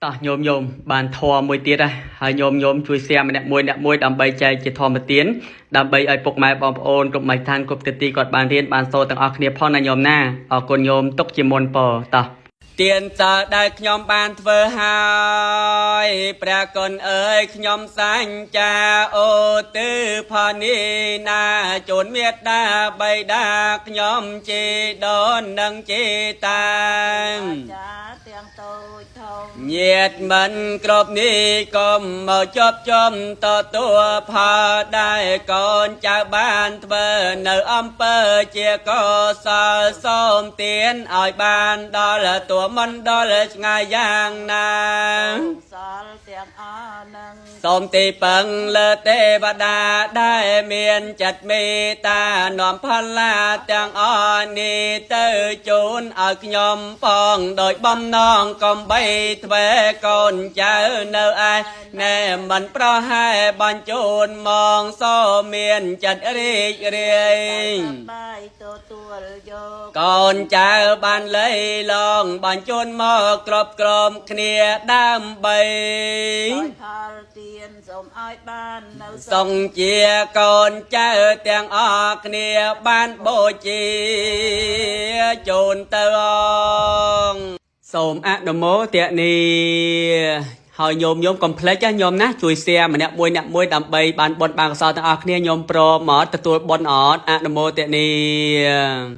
តោះញោមញោមបានធម៌មួយទៀតហើយហើយញោមញោមជួយ share ម្នាក់មួយអ្នកមួយដើម្បីចែកជាធម្មទានដើម្បីឲ្យពុកម៉ែបងប្អូនគ្រប់មជ្ឈដ្ឋានគ្រប់ទិសទីគាត់បានរៀនបានសូត្រទាំងអស់គ្នាផងណាញោមណាអរគុណញោមទុកជាមុនពរតោះ ទានសើដែលខ្ញុំបានធ្វើហើយព្រះគុណអើយខ្ញុំសញ្ចាអូទិផានីណាជូនមេត្តាបិតាខ្ញុំជីដូននិងជីតា ចាទាំងតូចធំ ញាតមិនគ្រប់នេះកុំមកជាប់ចំតទួផលដែលកូនចៅបានធ្វើនៅអំពើជាកុសលសូមទានឲ្យបានដល់តួមិនដល់ឆ្ងាយយ៉ាងណា កុសលទាំងអស់នឹង សូមទីពឹងលើទេវតាដែលមានចិត្តមេត្តានាំផល្លាទាំងអស់នេះទៅជូនឲ្យខ្ញុំផងដោយបំណងកំបីទ្វេកូនចៅនៅឯណែមិនប្រហែលបញ្ជូនមកសូមមានចិត្តរីករាយ បាយទទួលយក កូនចៅបានលៃលងបញ្ជូនមកគ្រប់ក្រុមគ្នាដើម្បី ដោយផលទានសូមឲ្យបាននៅ សង្ឃជាកូនចៅទាំងអស់គ្នាបានបូជាជូនទៅអង្គសូមអនុមោទនាហើយញោមញោមកុំភ្លេចណាញោមណាជួយ share ម្នាក់មួយអ្នកមួយដើម្បីបានបុណ្យបានកុសលទាំងអស់គ្នាញោមព្រមមកទទួលបុណ្យអត់អនុមោទនា។